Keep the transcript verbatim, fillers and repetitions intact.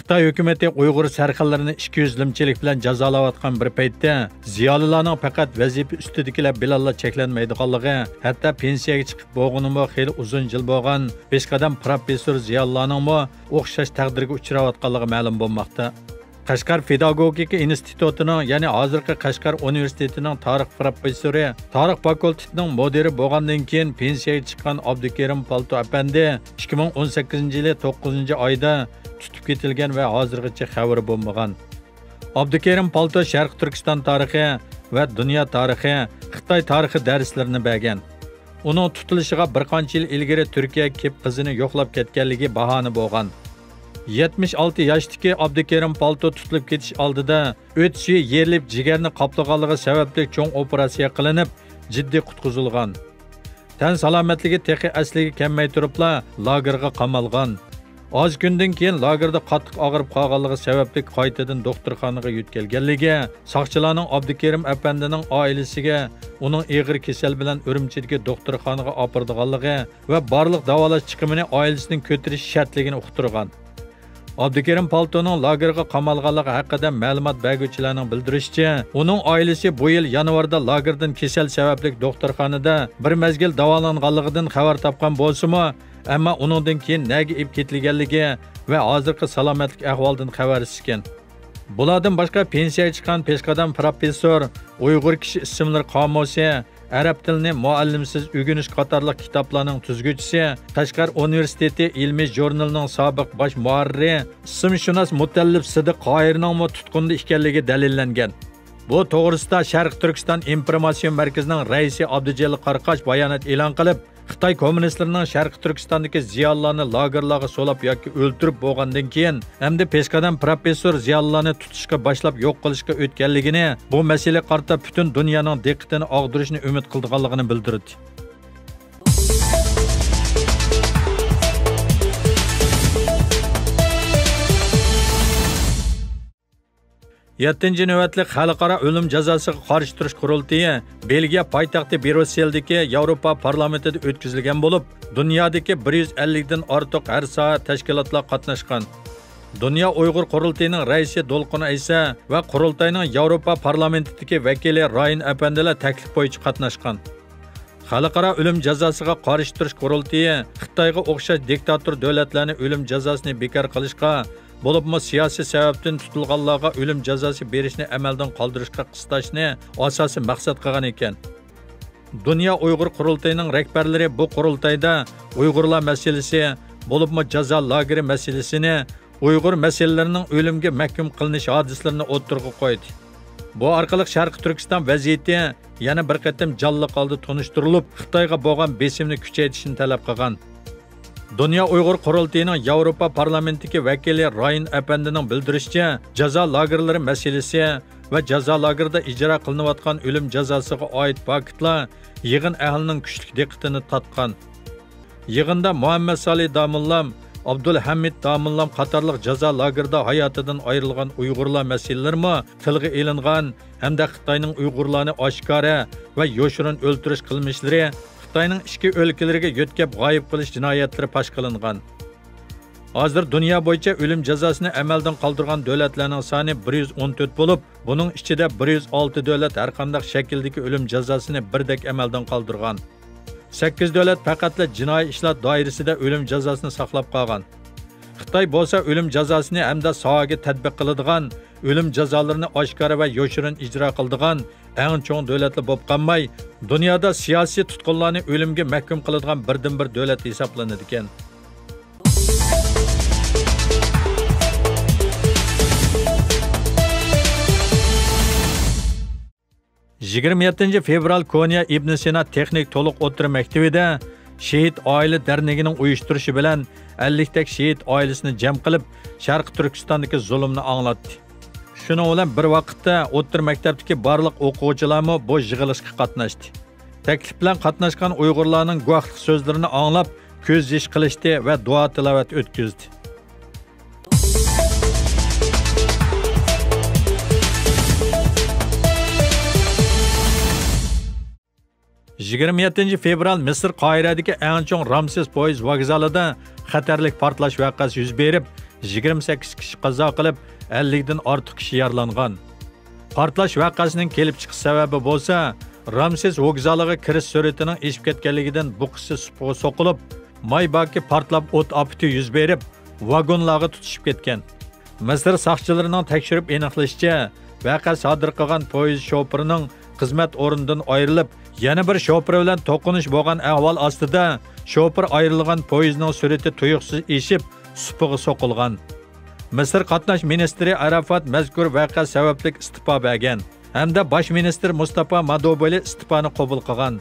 خىتاي ھۆكۈمىتى ئۇيغۇر سەرخىللىرىنى ئىككى يۈزلىمىچىلىك بىلەن جازالاۋاتقان بىر پەيتتە، زىيالىيلارنىڭ پەقەت ۋەزىپە ئۈستىدىكىلەر بىلەنلا چەكلەنمەيدىغانلىقى، ھەتتا پېنسىيەگە چىقىپ بولغىنىمۇ خېلى ئۇزۇن يىل بولغان پېشقەدەم پروفېسسور زىيالىيلارنىڭمۇ ئوخشاش تەقدىرگە ئۇچراۋاتقانلىقى مەلۇم بولماقتا. قەشقەر پېداگوگىكا ئىنستىتۇتىنىڭ، يەنى ھازىرقى قەشقەر ئۇنىۋېرسىتېتىنىڭ تارىخ پروفېسسورى، تارىخ فاكۇلتېتىنىڭ مۇدىرى بولغاندىن كېيىن پېنسىيەگە چىققان ئابدۇكېرىم پالتو ئەپەندى ئىككى مىڭ ئون سەككىزىنچى يىلى توققۇزىنچى ئايدا تۇتۇپ كېتىلگەن ۋە ھازىرغىچە خەۋىرى بولمىغان. ئابدۇكېرىم پالتو شەرقىي تۈركىستان تارىخى ۋە دۇنيا تارىخى، خىتاي تارىخى دەرسلىرىنى بەرگەن. ئۇنىڭ تۇتۇلۇشىغا بىر قانچە يىل ئىلگىرى تۈركىيەگە كېلىپ قىزىنى يوقلاپ كەتكەنلىكى باھانە بولغان. يەتمىش ئالتە ياشتىكى ئابدۇكېرىم پالتو تۇتۇلۇپ كېتىش ئالدىدا ئۆت سۈيى يېرىلىپ جىگەرنى قاپلىغانلىقى سەۋەبلىك چوڭ ئوپېراتسىيە قىلىنىپ، جىددىي قۇتقۇزۇلغان. تەن سالامەتلىكى تېخى ئەسلىگە كەلمەي تۇرۇپلا لاگېرغا قامالغان. ئاز كۈندىن كېيىن لاگېردا قاتتىق ئاغرىپ قالغانلىقى سەۋەبلىك قايتىدىن دوختۇرخانىغا يۆتكەلگەنلىكى، ساقچىلارنىڭ ئابدۇكېرىم ئەپەندىنىڭ ئائىلىسىگە ئۇنىڭ ئېغىر كېسەل بىلەن ئۈرۈمچىدىكى دوختۇرخانىغا ئاپىرىدىغانلىقى ۋە بارلىق داۋالاش چىقىمىنى ئائىلىسىنىڭ كۆتۈرۈشى شەرتلىكىنى ئۇقتۇرغان. ئابدۇكېرىم پالتونىڭ لاگېرغا قامالغانلىقى ھەققىدە مەلۇمات بەرگۈچىلەرنىڭ بىلدۈرۈشىچە، ئۇنىڭ ئائىلىسى بۇ يىل يانۋاردا لاگېردىن كېسەل سەۋەبلىك دوختۇرخانىدا بىر مەزگىل داۋالانغانلىقىدىن خەۋەر تاپقان بولسىمۇ، ئەمما ئۇنىڭدىن كېيىن نەگە ئېلىپ كېتىلگەنلىكى ۋە ھازىرقى سالامەتلىك ئەھۋالىدىن خەۋەرسىز ئىكەن. بۇلاردىن باشقا پېنسىيەگە چىققان پېشقەدەم پروفېسسور، ئۇيغۇر كىشى ئىسىملىرى قامۇسى، ئەرەب تىلىنى مۇئەللىمسىز ئۆگىنىش قاتارلىق كىتابلارنىڭ تۈزگۈچىسى، قەشقەر ئۇنىۋېرسىتېتى ئىلمىي ژۇرنىلىنىڭ سابىق باش مۇھەررىرى، ئىسىمشۇناس مۇتەللىپ سىدىق قاھىرنىڭمۇ تۇتقۇندا ئىكەنلىكى دەلىللەنگەن. بۇ توغرىسىدا شەرقىي تۈركىستان ئىنفورماتسىيە مەركىزىنىڭ رەئىسى ئابدۇجېلىل قاراقاش بايانات ئېلان قىلىپ، خىتاي كوممۇنىستلىرىنىڭ شەرقىي تۈركىستاندىكى زىيالىيلارنى لاگېرلارغا سولاپ ياكى ئۆلتۈرۈپ بولغاندىن كېيىن، ئەمدى پېشقەدەم پروفېسسور زىيالىيلارنى تۇتۇشقا باشلاپ يوق قىلىشقا ئۆتكەنلىكىنى، بۇ مەسىلىگە قارىتا پۈتۈن دۇنيانىڭ دىققىتىنى ئاغدۇرۇشنى ئۈمىد قىلىدىغانلىقىنى بىلدۈردى. يەتتىنچى نۆۋەتلىك خەلقئارا ئۆلۈم جازاسىغا قارشى تۇرۇش قۇرۇلتىيى بېلگىيە پايتەختى بريۇسسېلدىكى ياۋروپا پارلامېنتىدا ئۆتكۈزۈلگەن بولۇپ، دۇنيادىكى بىر يۈز ئەللىكتىن ئارتۇق ھەر ساھە تەشكىلاتلار قاتناشقان. دۇنيا ئۇيغۇر قۇرۇلتىيىنىڭ رەئىسى دولقۇن ئەيسا ۋە قۇرۇلتاينىڭ ياۋروپا پارلامېنتىدىكى ۋەكىلى رايان ئەپەندىلەر تەكلىپ بويىچە قاتناشقان. خەلقئارا ئۆلۈم جازاسىغا قارشى تۇرۇش قۇرۇلتىيى خىتايغا ئوخشاش دىكتاتور دۆلەتلەرنى ئۆلۈم جازاسىنى بىكار قىلىشقا، بولۇپمۇ سىياسىي سەۋەبتىن تۇتۇلغانلارغا ئۆلۈم جازاسى بېرىشنى ئەمەلدىن قالدۇرۇشقا قىستاشنى ئاساسىي مەقسەت قىلغان ئىكەن. دۇنيا ئۇيغۇر قۇرۇلتىيىنىڭ رەھبەرلىرى بۇ قۇرۇلتايدا ئۇيغۇرلار مەسىلىسى، بولۇپمۇ جازا لاگېرى مەسىلىسىنى، ئۇيغۇر مەسىلىلىرىنىڭ ئۆلۈمگە مەھكۇم قىلىنىش ھادىسىلىرىنى ئوتتۇرىغا قويدى. بۇ ئارقىلىق شەرقىي تۈركىستان ۋەزىيىتى يەنە بىر قېتىم جانلىق ھالدا تونۇشتۇرۇلۇپ، خىتايغا بولغان بېسىمنى كۈچەيتىشنى تەلەپ قىلغان. دۇنيا ئۇيغۇر قۇرۇلتىيىنىڭ ياۋروپا پارلامېنتىدىكى ۋەكىلى رايان ئەپەندىنىڭ بىلدۈرۈشىچە، جازا لاگېرلىرى مەسىلىسى ۋە جازا لاگېرىدا ئىجرا قىلىنىۋاتقان ئۆلۈم جازاسىغا ئائىت پاكىتلار يىغىن ئەھلىنىڭ كۈچلۈك دىققىتىنى تارتقان. يىغىندا مۇھەممەد سالى داموللام، ئابدۇلھەمىد داموللام قاتارلىق جازا لاگېرىدا ھاياتىدىن ئايرىلغان ئۇيغۇرلار مەسىلىلىرىمۇ تىلغا ئېلىنغان ھەمدە خىتاينىڭ ئۇيغۇرلارنى ئاشكارا ۋە يوشۇرۇن ئۆلتۈرۈش قىلمىشلىرى، خىتاينىڭ ئىچكى ئۆلكىلىرىگە يۆتكەپ غايىب قىلىش جىنايەتلىرى پاش قىلىنغان. ھازىر دۇنيا بويىچە ئۆلۈم جازاسىنى ئەمەلدىن قالدۇرغان دۆلەتلەرنىڭ سانى بىر يۈز ئون تۆت بولۇپ، بۇنىڭ ئىچىدە بىر يۈز ئالتە دۆلەت ھەرقانداق شەكىلدىكى ئۆلۈم جازاسىنى بىردەك ئەمەلدىن قالدۇرغان. سەككىز دۆلەت پەقەتلا جىنايى ئىشلار دائىرىسىدە ئۆلۈم جازاسىنى ساقلاپ قالغان. خىتاي بولسا ئۆلۈم جازاسىنى ھەمدە ساھەگە تەتبىق قىلىدىغان، ئۆلۈم جازالىرىنى ئاشكارا ۋە يوشۇرۇن ئىجرا قىلىدىغان ئەڭ چوڭ دۆلەتلا بولۇپ قالماي، دۇنيادا سىياسىي تۇتقۇنلارنى ئۆلۈمگە مەھكۇم قىلىدىغان بىردىنبىر دۆلەت ھېسابلىنىدىكەن. يىگىرمە يەتتىنچى فېۋرال كونيا ئىبن سىنا تېخنىك تولۇق ئوتتۇرا مەكتىۋىدە شېھىت ئائىلە دەرنىكىنىڭ ئۇيۇشتۇرۇشى بىلەن ئەللىكتەك شېھىت ئائىلىسىنى جەم قىلىپ، شەرقىي تۈركىستاندىكى زۇلۇمنى ئاڭلاتتى. شۇنىڭ بىلەن بىر ۋاقىتتا، ئوتتۇرا مەكتەپتىكى بارلىق ئوقۇغۇچىلارمۇ بۇ يىغىلىشقا قاتناشتى. تەكلىپ بىلەن قاتناشقان ئۇيغۇرلارنىڭ گۇۋاھلىق سۆزلىرىنى ئاڭلاپ، كۆز يېشى قىلىشتى ۋە دۇئا تىلاۋەت ئۆتكۈزدى. يىگىرمە يەتتىنچى فېۋرال مىسىر قاھىرەدىكى ئەڭ چوڭ رامسېس پويىز ۋوگزالىدا خەتەرلىك پارتلاش ۋەقەسى يۈز بېرىپ، يىگىرمە سەككىز كىشى قازا قىلىپ، ئەللىكتىن ئارتۇق كىشى يارىلانغان. پارتلاش ۋەقەسىنىڭ كېلىپ چىقىش سەۋەبى بولسا، رامسېس ۋوگزالىغا كىرىش سۈرئىتىنىڭ ئېشىپ كەتكەنلىكىدىن بۇقىسى سۇپىغا سوقۇلۇپ، مايباكى پارتلاپ ئوت ئاپىتى يۈز بېرىپ، ۋاگونلارغا تۇتىشىپ كەتكەن. مىسىر ساقچىلىرىنىڭ تەكشۈرۈپ ئېنىقلىشىچە، ۋەقە سادىر قىلغان پويىز شوپۇرىنىڭ خىزمەت ئورنىدىن ئايرىلىپ، يەنە بىر شوپۇر بىلەن توقۇنۇش بولغان ئەھۋال ئاستىدا، شوپۇر ئايرىلغان پويىزنىڭ سۈرئىتى تۇيۇقسىز ئېشىپ، سۇپىغا سوقۇلغان. مىسىر قاتناش مىنىستىرى ئارافات مەزكۇر ۋەقە سەۋەبلىك ئىستېپا بەرگەن ھەمدە باش مىنىستىر مۇستاپا مادوبولى ئىستېپانى قوبۇل قىلغان.